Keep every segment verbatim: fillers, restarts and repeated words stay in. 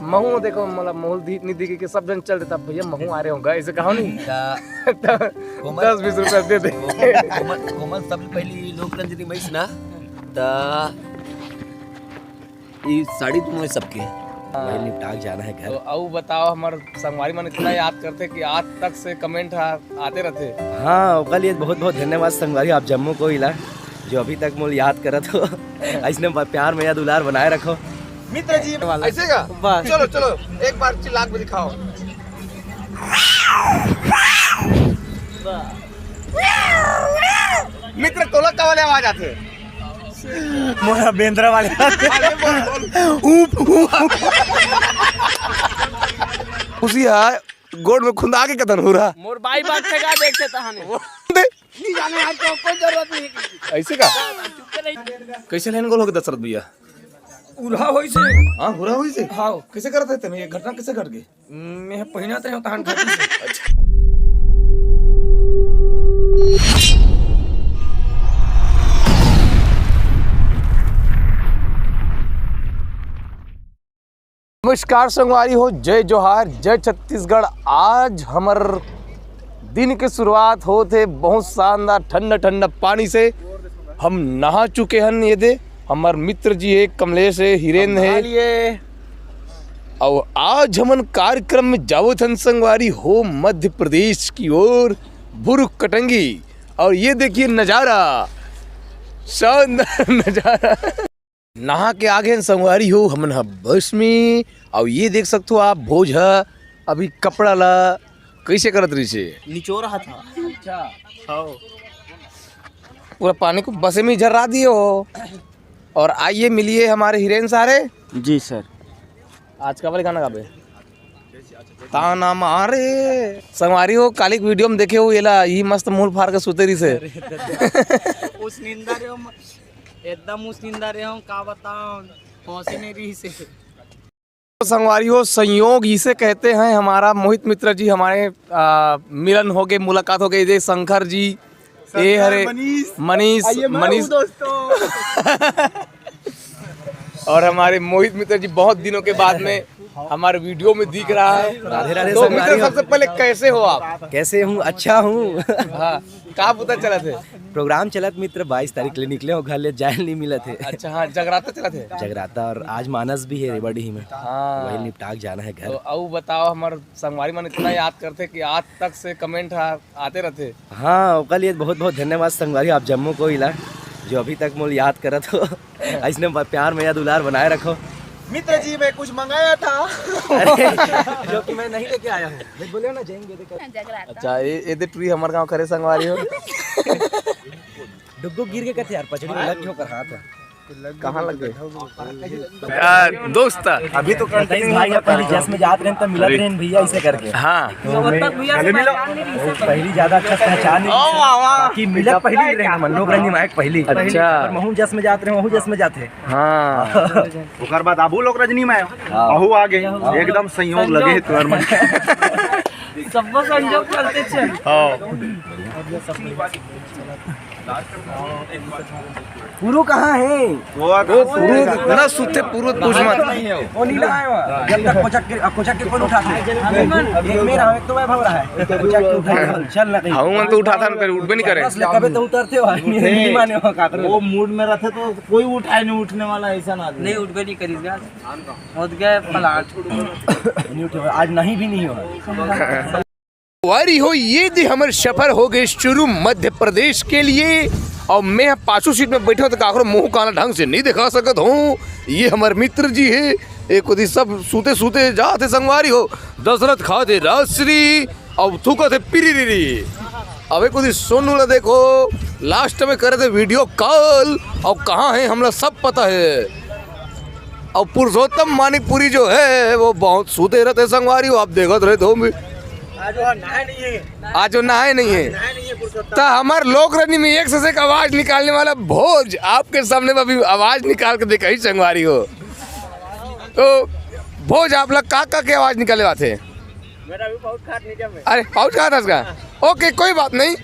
महूँ देखो, मतलब, महूँ दी, नहीं दिखे कि सब जन चल देता, "भैया, महूँ आ रहे हो, गए," ऐसे कहो नहीं। त तो कोमल, दस बीस रुपया दे दे। कोमल, कोमल, कोमल सबले पहली लोक रंजनी मइस ना, त ई साड़ी तुमने सबके। हाँ। वही निपटा के जाना है घर। तो अउ बताओ, हमर संगवारी मन इतना याद करते कि आज तक से comment हा-, आते रहते। हाँ, ओकर लिए बहुत बहुत धन्यवाद संगवारी, आप जम्मो कोई ला, जो अभी तक मोल याद करत हो। ऐसने ब-, प्यार में या दुलार बनाए रखो। मित्र जी, वाला। ऐसे का? बस। चलो, चलो, एक बार चिल्ला के दिखाओ। मित्र, तोला का वाले आवाज आते? मोला बेंदरा वाले आते। अरे बोल, बोल। ऊप, ऊप। खुशी है, गोड़ में खुंदा के कतन हो रहा। मोर बाई बात से का देखते तहाने। दे। नहीं जाने, आज तो कोई जरूरत नहीं है किसी की। ऐसे का? चुप कर रही। कैसे लेन गोल हो गए दशरथ भैया? उरहा होई से। हाँ, हुरा होई से? हाँ। कैसे करत हे तमे? ये घटना कैसे घट गई? मैं पहिनत रहे तहन घटी से। अच्छा। नमस्कार संगवारी हो, जय जोहार, जय छत्तीसगढ़। आज हमर दिन के शुरुआत होत हे बहुत शानदार ठंडा ठंडा पानी से। हम नहा चुके हन, ये दे हमर मित्र जी हे, कमलेश हे, हिरेन हे। अउ आज हमन कार्यक्रम में जावत हन संगवारी हो मध्य प्रदेश की ओर, भुरुक कटंगी। और ये देखिए नजारा, शानदार नजारा। नहा के आगे हन संगवारी हो हमन ह बस में। अउ ये देख सकथो आप, भोज ह अभी कपड़ा ला कैसे करत रहिसे? निचोर रहा था। अच्छा। हाँ। पूरा पानी को बस में ही झर्रा दिए हो। और आइए मिलिए हमारे हिरेन सारे। जी सर। आज का वाले गाना गाबे? ताना मारे। संगवारी हो, काली के वीडियो में देखे हो, एला ई मस्त मूल फार के सुते रहिसे। उस निंदा रे हो, एकदम उस निंदा रे हो, का बताओ, पहुंचे नहीं रहिसे। संगवारी हो, संयोग इसे कहते हैं। हमारा मोहित मित्र जी, हमारे, आ, मिलन हो गए, मुलाकात हो गई। ये शंकर जी, ये शंकर, हरे मनीष। मनीष, आइए, मैं मनीष। हूँ दोस्तों। और हमारे मोहित मित्र जी बहुत दिनों के बाद में हमारे वीडियो में दिख रहा है। राधे राधे तो संगवारी मित्र, हो। सबसे पहले कैसे हो आप? कैसे हूँ? अच्छा हूँ। हाँ, का पता चला थे? प्रोग्राम चलत मित्र, बाईस तारीख ले निकले हो घर ले, जाए नहीं मिलत हे। अच्छा, हाँ, जगराता चलत हे। जगराता और आज मानस भी है रेवाडीह में। हाँ। वही निपटा के जाना है घर। तो अउ बताओ, हमर संगवारी मन इतना याद करते कि आज तक से comment हा-, आते रहते। हाँ, ओकर लिए बहुत बहुत धन्यवाद संगवारी, आप जम्मो कोई ला, जो अभी तक मोल याद करत हो। ऐसने ब-, प्यार में या दुलार बनाए रखो। मित्र जी, मैं कुछ मंगाया था। अरे, जो कि मैं नहीं लेके आया हूँ। मैं बोले ना, जाएंगे देखो। जगराता। अच्छा, ये, ये दे टुरी हमर गांव करे संगवारी हो। डुग्गू गिर के कथे यार, पचड़ी में लग के ओकर हाथ है। कहाँ लग गए? आ, दोस्त। अभी तो बताइए भाई, अपन जस में जात रहे हैं, तब मिलत रहे हैं भैया, इसे करके। हाँ। तो मैं पहली ज्यादा अच्छा पहचान नहीं, ओ, वाह, वाह। बाकी मिलत पहली रहे हैं, हम लोग रंजनी मायक पहली। अच्छा। और महू जस में जात रहे, महू जस में जाते हैं। हाँ। ओकर बाद आबू लोग रजनी में हाँ। अहू आ गए, एकदम संयोग लगे तोर मन। सब संजोग करते चल। हाँ। पुरु कहाँ है? वो पुरु ना सुते, पुरु पूछ मत। वो नीला है वहाँ। जब तक कोचक के, कोचक के कौन उठाते? एक मेरा है, एक तो वैभव रहा है। कोचक के उठा, चल ना कहीं। हाँ, मन तो उठाता ना, पर उठबे नहीं करे। बस ले कबे तो उठे। उतरते हो, नहीं माने हो का करो। वो मूड में रहते तो कोई उठाए नहीं, उठने वाला ऐसा ना आदमी। नहीं उठबे नहीं करीगा। होत गए पलाट। नहीं उठे, आज नहीं भी नहीं हो। वारी हो, ये दे हमर सफर हो गए शुरू मध्य प्रदेश के लिए। और मैं पाछू सीट में बैठे हूँ तो काकरो मुंह काला ढंग से नहीं दिखा सकत हूँ। ये हमर मित्र जी है, एक कोदी सब सूते सूते जाते संगवारी हो। दशरथ खाते राजश्री, अब थूकत हे पिरीरीरी। अबे कुछ सोनू ला देखो, लास्ट में करे थे वीडियो कॉल, और कहाँ है हमला सब पता है। और पुरुषोत्तम मानिकपुरी जो है वो बहुत सूते रहते संगवारी हो, आप देखत रहे तो भी। आज वो नहाए नहीं है। आज वो नहाए नहीं है। नहाए नहीं है पुरुषोत्तम। तो हमारे लोक रंजनी में एक से एक आवाज निकालने वाला भोज आपके सामने में अभी आवाज निकाल के देखा ही संगवारी हो। तो भोज आप लोग का का के आवाज निकाले बात है? मेरा भी पाउच खाट नीचे में। अरे, पाउच खाट हस का? ओके, कोई बात नहीं।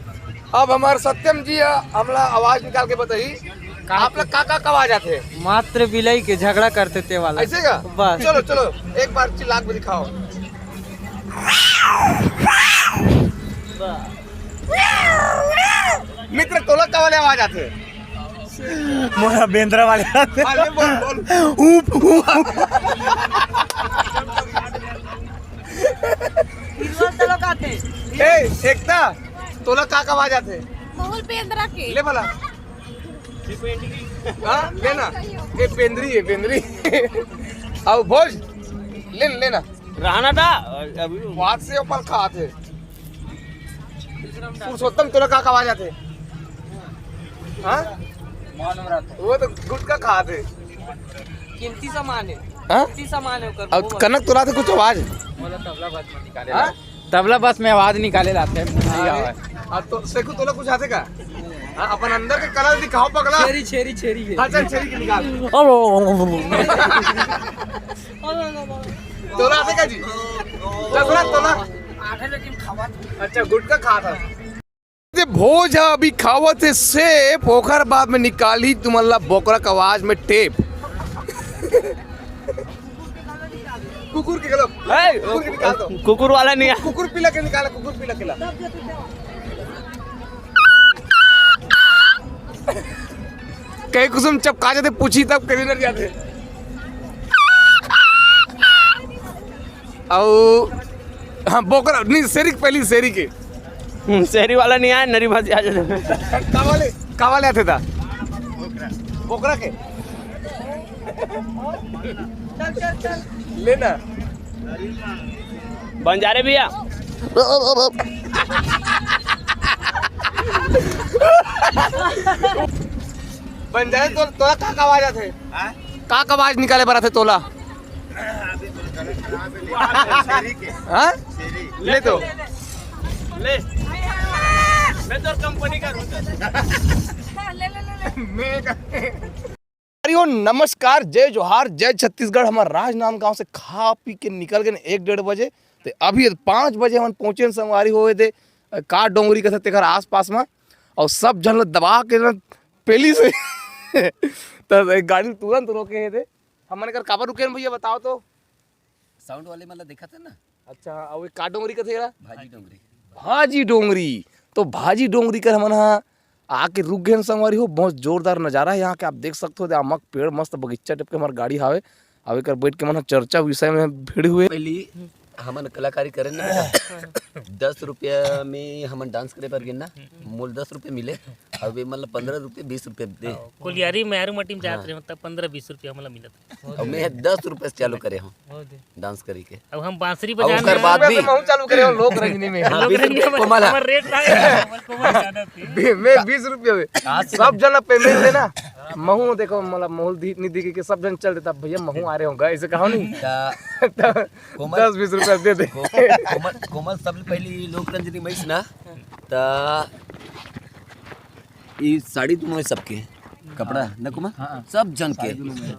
अब हमारे सत्यम जी, अ, हमला आवाज निकाल के बताई। आप लोग का का आवाज आथे? मात्र बिलाई के झगड़ा करथे ते वाला। ऐसे का? बस। चलो चलो, एक बार चिल्ला के दिखाओ। मित्र, तोला का वाले आवाज आथे? मोला बेंदरा वाले आथे। हाँ, ले बोल बोल। ऊप ऊप। ए, एकता, तोला का का आवाज आथे? बहुत बेंदरा के। ले भला। हाँ, लेना। ए, बेंदरी है, बेंदरी। आओ भोज, ले लेना। रहना था, अभी बात से ऊपर खात है। पुरुषोत्तम, तोला का का आवाज आथे? हाँ? वो तो गुटखा खात है। कीमती सामान है। हाँ? कीमती सामान है ओकर। अब कनक, तोला आथे कुछ आवाज? हाँ? तबला बस में आवाज निकाले लाथे, नहीं आवे। अब तो सेकू, तोला कुछ आथे का? हाँ, अपन अंदर के कला दिखाओ पगला। छेरी, छेरी, छेरी है। हाँ, चल, छेरी के निकाल। तोला आथे का जी? चल, सुना, तोला। अच्छा, गुटखा खात है। ते भोज ह अभी खावत हे सेब, ओकर बाद में निकाली तुमन ला बोकरा के आवाज में टेप। कुकुर के गलो। ए, कुकुर के निकाल दो। कुकुर वाला नहीं है। कुकुर पीला के निकाला, कुकुर पीला के ला। कहीं कुसुम चपका जाते, पूछी तब कहीं न जाते। अउ हाँ, बोकरा नहीं, शेरी के, पहली शेरी के। हम्म, शेरी वाला नहीं आया, नरी भाजी आ जाते। का वाले, का वाले आथे ता? बोकरा के। लेना। बंजारे भैया। बंजारे तो, तोला का, का आवाज आथे? हाँ? का, का आवाज निकाले बर आथे तोला? हाँ? ले तो। ले। मैं तो कंपनी का हूँ। मैं हरिओम, नमस्कार, जय जोहार, जय छत्तीसगढ़। हमर राजनांदगांव से खा पी के निकल गए एक डेढ़ बजे, ते अभी पाँच बजे हमन पहुंचे संगवारी होए दे का डोंगरी कथे तेकर आसपास में, और सब झन ल दबा के न पेली से त एक गाड़ी तुरंत रोके हे दे। हमन कर काबर रुके हन भैया, बताओ तो। साउंड वाले मन ला देखत है ना। अच्छा, अउ ये का डोंगरी कथे एला? भाजी डोंगरी। भाजी डोंगरी। तो भाजी डोंगरी कर हमन ह आके रुक गए हन संगवारी हो। बहुत जोरदार नजारा है यहाँ के, आप देख सकते हो। आमक पेड़, मस्त बगीचा टाइप के हमार गाड़ी हावे। अब एकर बैठ के मन ह चर्चा विषय में भिड़े हुए। पहली हमन कलाकारी करे ना बेटा, दस रुपया में हमन डांस करे बर गेन ना, मोल दस रुपया मिले, अब ये मतलब पंद्रह रुपया, बीस रुपया दे। कुलियारी मेहरू मटी में जात हाँ। रहे, तब पंद्रह बीस रुपया हमला मिलत। अब मैं दस रुपया से चालू करे हूँ। डांस करी के। अब हम बांसुरी और बजान ओकर बाद भी महू चालू करे हो लोक रंजनी में। हाँ, लोक बीस रंजनी रुपया में कोमल है। हमर रेट लागे, कोमल ज्यादा थी। बे-, मैं बीस रुपया में। आज से सब जन पेमेंट देना। महू देखो, मतलब, महू दी-, नहीं दी के सब जन चल देता, "भैया, महू आ रहे होंगे," ऐसे कहो नहीं। ता तो कोमल, दस बीस रुपया दे दे। को-, कोमल, कोमल सबले पहली लोक रंजनी में ना, ता ई साड़ी दुनों सबके, कपड़ा न कोमल? हाँ। सब जन के। साड़ी दुनों में।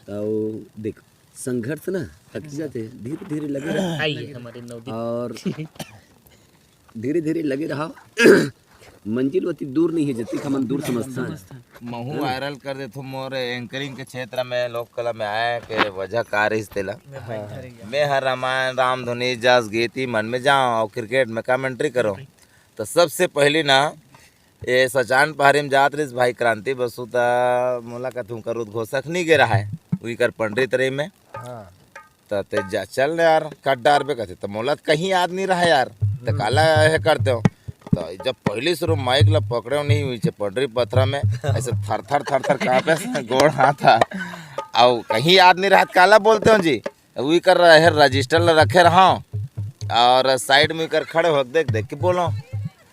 तो देख, संघर्ष ना थक जाते, धीरे-धीरे लगे रहा। आइए हमारे नवदीप। और धीरे-धीरे लगे रहा। मंजिल ओती दूर नहीं है, जतिक हमन दूर समझथन। महू वायरल कर देथो मोर एंकरिंग के क्षेत्र में, लोक कला में आए के वजह का रहिस तेला। मैं हर रामायण, रामधुनी, जस, गीत ई मन में जाओ और क्रिकेट में कमेंट्री करो। तो सबसे पहली ना, ये सचान पहाड़ी में जात रहिस भाई क्रांति बसु, त मोला कथू कर उद्घोषक नहीं गे रहा है, उही कर पंडरी तरे में। हाँ। त ते जा, चल न यार, कट डारबे कथे, त मोला त कहीं याद नहीं रहा यार, त काला हे करते हो। त जब पहली शुरू माइक ला पकड़े हो नहीं हुई छे, पंडरी पथरा में ऐसे थर थर थर थर कांपे गोड़ हाथ हा। अउ कहीं याद नहीं रहा, त काला बोलते हो जी, उही कर रहे, रजिस्टर ला रखे रहा और साइड में कर खड़े हो, देख देख के बोलो,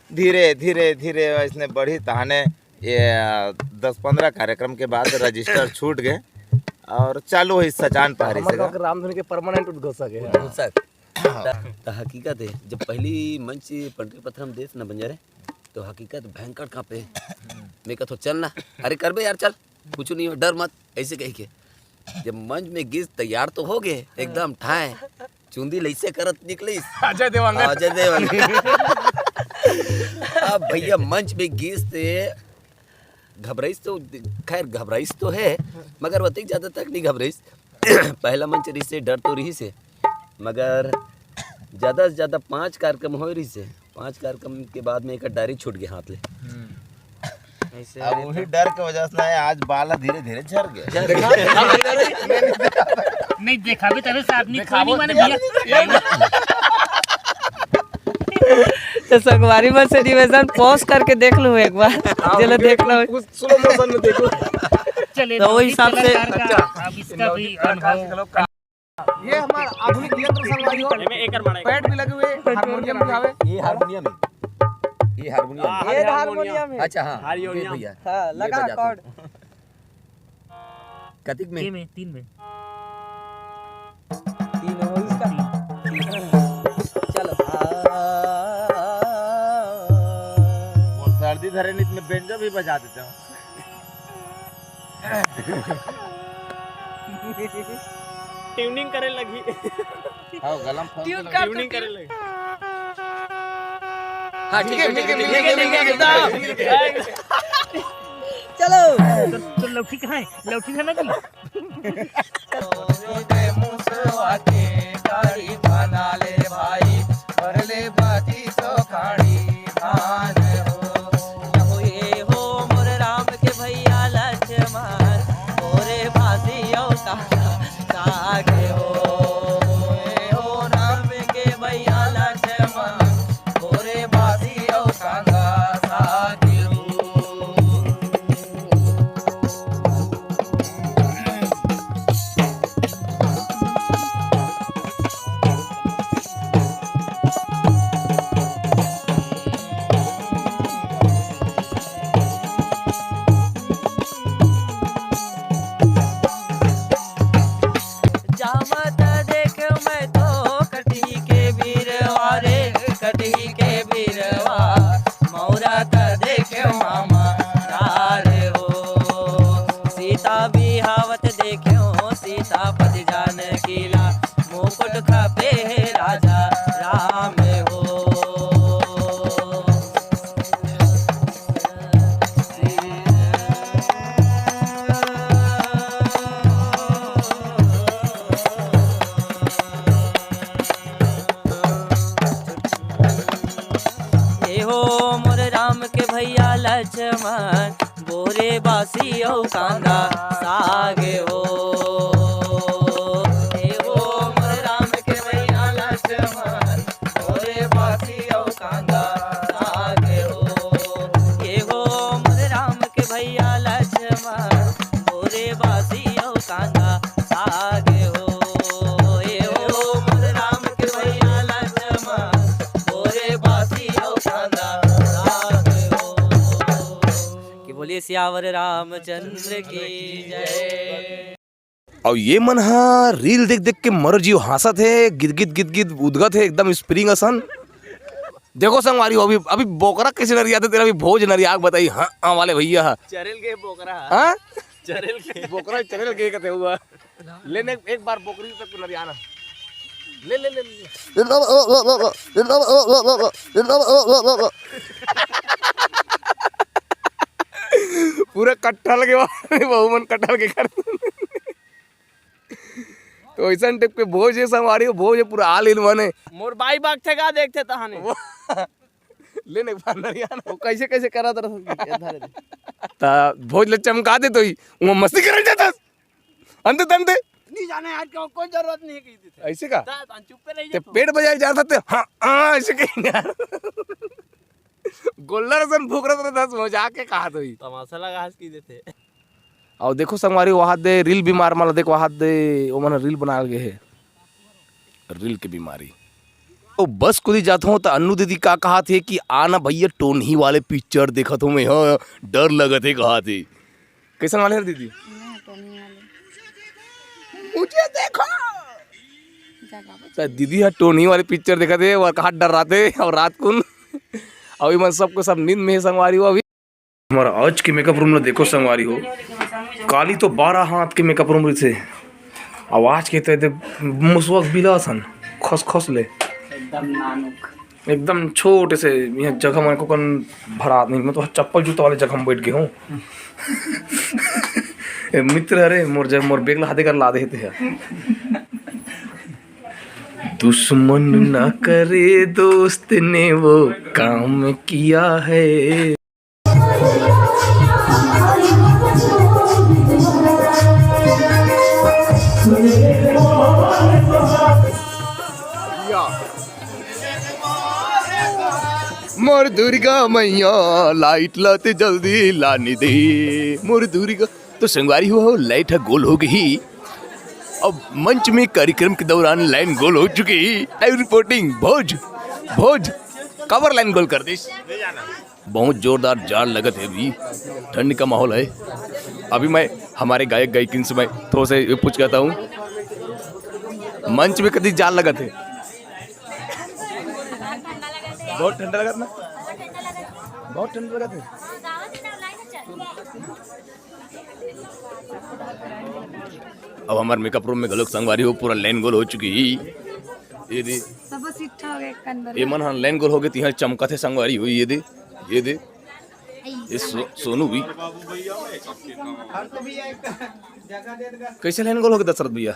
धीरे धीरे धीरे वैसने बढ़ी तहाने ये, आ, दस पंद्रह कार्यक्रम के बाद रजिस्टर छूट गए और चालू हुई सचान पहाड़ी हमर से गाँव का। के रामधुनी के परमानेंट उद्घोषक है। उद्घोषक। त, त हकीकत है, जब पहली मंच पंडरी पथरा में देस न बंजारे, तो हकीकत भयंकर कांपे। मैं कथो, "चल ना, अरे करबे यार, चल, कुछ नहीं हो, डर मत," ऐसे कह के। जब मंच में गीस तैयार तो हो गए, एकदम ठाए, चुंदी लइसे करत निकलिस। अजय देवगन। अजय देवगन। अब भैया मंच में गीस ते घबराइस तो, खैर, घबराइस तो हे, मगर ओतेक जादा तक नइ घबराइस। पहला मंच रहिसे, डर तो रहिसे, मगर जादा से जादा पाँच कार्यक्रम होए रहिसे। पाँच कार्यक्रम के बाद में एकर डायरी छूट गे हाथ ले। हम्म। ऐसे अब वही डर के वजह से ना, आज बाल धीरे धीरे झर गे। झर गे। नहीं, देखाबे तभे से आदमी कोई नहीं माने भैया। तो संगवारी मन से निवेदन, पॉज करके देख लूं एक बार। हाँ, चलो, वीडियो देख लो। कुछ स्लो मोशन में देखो। चले, तो वही हिसाब से कलाकार का अच्छा। अब इसका भी अनुभव। ये हमार आधुनिक यंत्र संगवारी हो। एमे एकर मारे। पैड भी लगे हुए, हारमोनियम भी आवे। ये हारमोनियम है, ये हारमोनियम हाँ, है। ये हारमोनियम। हारमोनियम है। अच्छा, हाँ, हारमोनियम। ये भैया, हाँ, ये लगा बजाता कॉर्ड। हूँ। कतिक में? के में, तीन में। तीन हो इसका। चलो। मोर सर्दी धरे नहीं, तो मैं बेंजो भी बजा देता हूँ। ट्यूनिंग करे लगी। हाँ, गला में फोन ट्यून लगा। कर ट्यूनिंग करे लगी। हाँ, ठीक है, ठीक है, ठीक है, ठीक है, ठीक है, ठीक है। चलो। तो, तो लौठी कहाँ है? लौठी है ना जी? मुसवा के गाड़ी बना ले भाई, भर ले बाती सौ खाड़ी धान हो। हो ये हो मोर राम के भैया लक्ष्मण, मोरे बासी औ काका साग हो। ये हो राम के भैया लक्ष्मण, मोरे बासी औ कांदा साग हो। जामत देख मैं तो कटही के बीरवा रे, कटही के बीरवा, मौरा त देखे मामा यार हो। सीता बिहावत देख्यो, सीता पति जानकी ला, मुकुट खपे हे राजा राम हो। ए हो मोर राम के भैया लक्ष्मण, बोरे बासी अउ कांदा साग हो। ए हो मोर राम के भैया लक्ष्मण, बोरे बासी अउ कांदा साग हो। ए हो मोर राम के भैया लक्ष्मण, बोरे बासी अउ कांदा साग हो। ए हो मोर राम के भैया लक्ष्मण, बोरे बासी अउ कांदा साग हो। कि बोलिए सियावर रामचंद्र की जय। अउ ये मन ह रील देख देख के मरो जियो हाँसत हे, गिदगिद गिदगिद उदगत हे एकदम स्प्रिंग असन। देखो संगवारी हो, अभी, अभी बोकरा कइसे नरियाथे, तेला अभी भोज नरिया के बताही। हाँ, हाँ वाले भैया ह। चरेल गे बोकरा ह। हाँ? चरेल गे। बोकरा चरेल गे कथे हुआ। ले ने एक बार बोकरी तक नरियाना। ले, ले, ले, ले। पूरा कट्ठा लगे बा, बहू मन कट्ठा लगे कर। तो अइसन टाइप के भोज हे संगवारी हो, भोज हे पूरा all in one हे। मोर बाई बाग थे का देखथे तहाने। वो ले ने एक बार नरियाना। वो कइसे, कइसे करत रह, ये धरे दे। त भोज ल चमका देत होही, वो मस्ती करन जाथस। अंते तंते। नहीं जाने यार, क्यों, कोई जरूरत नहीं कही देथे। अइसे का? ता, ता चुप्पे रह ते जाथो। पेट बजाए जाथस ते, हाँ, हाँ, अइसे कही यार। गोल्लर असन भूख रहा था, दस मजा के कहा तो ही। तमाशा लगा हंस की देथे। अउ देखो संगवारी, वहां दे रील भी मार माला, देख वहां दे, वो मन रील बना गे हे। रील के बीमारी। ओ बस कुदी जात हों त अन्नू दीदी का कहत हे कि आना भैया टोनही वाले पिक्चर देखत हों मैं, हाँ, डर लगत हे कहत हे। कइसन वाले हे दीदी? हाँ, टोनही वाले। मुझे देखो। जा बाबू। त दीदी ह टोनही वाले पिक्चर देखत हे अउ कहा डर रहते अउ रात कुन अउ इमन सबको सब नींद में हे संगवारी हो अभी। हमारा आज के मेकअप रूम ल देखो संगवारी हो, काली तो बारह हाथ के मेकअप रूम रहिसे, अउ आज के तो एदे मुसवा के बिला असन खस खस ले। एकदम नानुक। एकदम छोटे से यहाँ जगह में कोकन भरा नहीं, मैं तो चप्पल जूता वाले जगह में बैठ गए हूँ। ए, मित्र, अरे मोर जग, मोर बेग ला हाथे कर ला देते हैं। दुश्मन ना करे दोस्त ने वो काम किया है। मोर दुर्गा मैया, लाइट लाते जल्दी लाने दे, मोर दुर्गा। तो संगवारी हो, लाइट ह गोल हो गई। अब मंच में कार्यक्रम के दौरान लाइन गोल हो चुकी है। लाइव रिपोर्टिंग, भोज, भोज, काबर लाइन गोल कर दिस। बहुत जोरदार जाड़ लगत हे अभी, ठंड का माहौल है। अभी मैं हमारे गायक गायकिन से मैं थोड़ा सा ये पूछ कहता हूँ, मंच में कति जाड़ लगत हे? बहुत ठंडा लगत ना, बहुत ठंडा लगत हे। अब हमारे मेकअप रूम में घलोक संगवारी हो, पूरा लाइन गोल हो चुकी ही। ये दे, सब सीट हो गए, कान भर ये मन हाँ लाइन गोल हो गए, तिहां चमकत हे संगवारी हो। ये दे, ये दे, ये सो-, सोनू भी। कैसे लाइन गोल हो गए दशरथ भैया?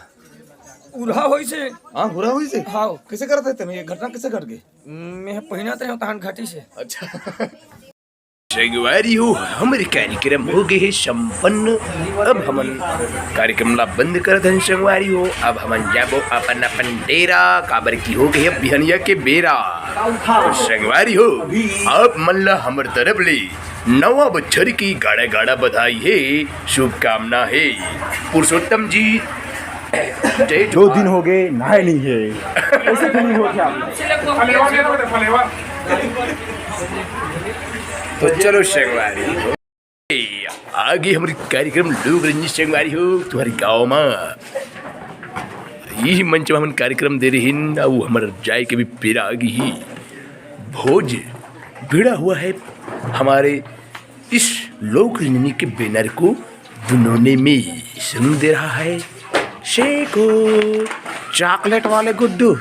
उरा होइसे। हाँ, उरा होइसे। हाँ। कैसे करत हे तुम? ये घटना कैसे घट गई? मैं पहिना तो तहान घाटी से। अच्छा। संगवारी हो, हमर कार्यक्रम हो गए हे संपन्न। अब हमन कार्यक्रम ला बंद करत हन संगवारी हो। अब हमन जाबो अपन अपन डेरा, काबर की हो गए हे बिहनिया के बेरा। तो संगवारी हो, आप मन ला हमर तरफ ले नवा बछर की गाड़ा गाड़ा बधाई हे, शुभकामना हे। पुरुषोत्तम जी, जय जो दिन हो गए नहाए नहीं है, ऐसे फीलिंग हो क्या? तो चलो संगवारी हो, आगे हमर कार्यक्रम लोक रंजन संगवारी हो तुम्हारे गाँव में। यही मंच में हमन कार्यक्रम दे रहे हैं, अउ हमर जाए के भी बेरा आ गई ही। भोज भिड़ा हुआ है हमारे इस लोक रंजनी के बैनर को बुनने में श्रम दे रहा है शेखो, चॉकलेट वाले गुड्डू।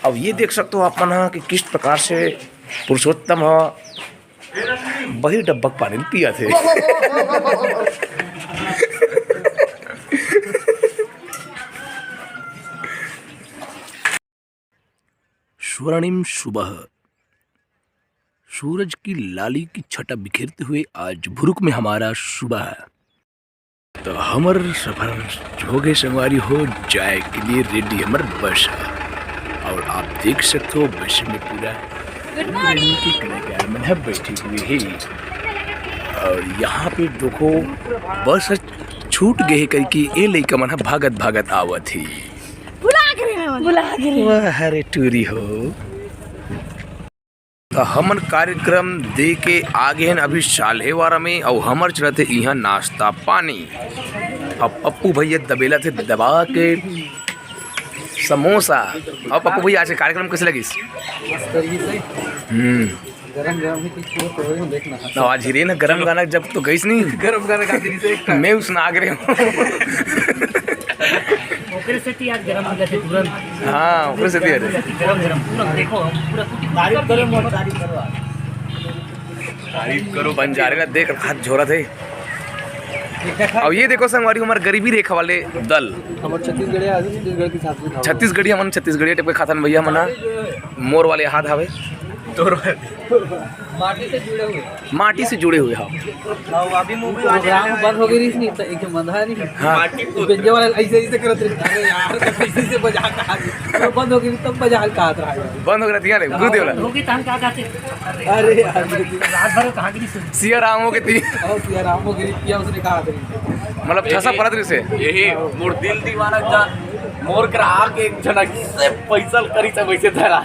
अब ये देख सकते हो आप मन ह कि किस प्रकार से पुरुषोत्तम ह बहिर डब्बा के पानी पिया थे। स्वर्णिम सुबह, सूरज की लाली की छटा बिखेरते हुए आज भुरुक में हमारा सुबह है। तो हमर सफर हो गए संगवारी हो, जाए के लिए रेडी हमर बस है। और आप देख सकते हो बस में पूरा गुड मॉर्निंग के कलाकार मन है बैठे हुए हैं। और यहाँ पे देखो बस छूट गए करके ये लइका मन ह भागत भागत आवत ही। बुला के रहे हैं, बुला के रहे हैं। वाह रे टूरी हो। तो हमन कार्यक्रम दे के आगे हन अभी साल्हेवारा में, अउ हमर चलत हे इहाँ नाश्ता पानी। अब पप्पू भैया दबेला थे दबा के समोसा। अब पप्पू भैया, आज के कार्यक्रम कैसे लगिस? मस्त लगिस हे। हम्म। गरम गरम ही कुछ हो तो वही देखना। ना, आज हीरे ना गरम गाना जब तो गईस नहीं। गरम गाना गा दी से एक। मैं उस नाग रहे हूँ। ओकरे सेती आज गरम हो गए थे तुरंत। हाँ, ओकरे सेती आज। गरम गरम पूरा देखो, हम पूरा तारीफ करो, मोर तारीफ करो। तारीफ करो, बंजारे ला देख हाथ झोरा थे। अब ये देखो संगवारी, हमारे गरीबी रेखा वाले दल। हमर छत्तीसगढ़िया आदमी छत्तीसगढ़ के हिसाब से खाओ। छत्तीसगढ़ी, हमन छत्तीसगढ़िया टाइप के खाथन भैया, हमन ह मोर वाले हाथ हवे। तोर वाले। माटी से जुड़े हुए। माटी से जुड़े हुए, हाँ। अब अभी मूवी प्रोग्राम बंद हो गई रही नहीं, तो एक बंधा नहीं। हाँ। माटी पुत्र। बेंजे वाला ऐसे, ऐसे करत रही। अरे यार, तो कैसे से बजा कहा? तो बंद हो गई, तब बजा कहा रहा है। बंद हो गया, ठीक है, गुरुदेव ला। होगी तो हम क्या कहते? अरे यार, रात भर कहाँ गिरी सुन? सिया राम हो गई थी। और सिया राम हो गई, क्या उसने कहा था? मतलब, ठसा परत रही से। यही मोर दिल दीवाना जान, मोर करा आके एक जना से पैसा करी से वैसे धरा।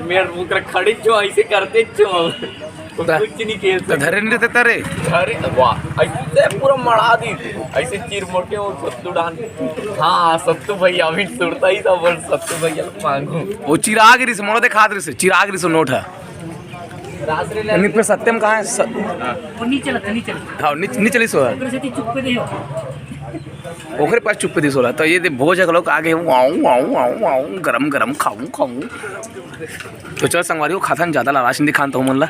मेर मुकर खड़ी छो, ऐसे करते छो। तो त-, कुछ नहीं खेल तो सकते। धरे नहीं रहते तारे। अरे वाह, ऐसे पूरा मड़ा दी, ऐसे चीर मोटे और सत्तू डाल। हाँ, सत्तू भैया अभी सुरता ही था, बोल सत्तू भैया मांगू। वो चिराग रिस, मोला दिखात रिस, चिराग रिस नोट है। रात रे नहीं, पे सत्यम कहाँ है? स-, वो नीचे लग, नीचे लग। हाँ, नीचे, नीचे लिसो है। ओकरे से ती चुप पे दे हो। ओकरे पास चुप्पे दिस ओला। तो ये दे भोज ह घलोक आगे, वाऊ, वाऊ, वाऊ, वाऊ, गरम गरम खाऊ, खाऊ। तो चल संगवारी हो, खाथन, ज़्यादा लालाच नइ दिखान तुमन ला।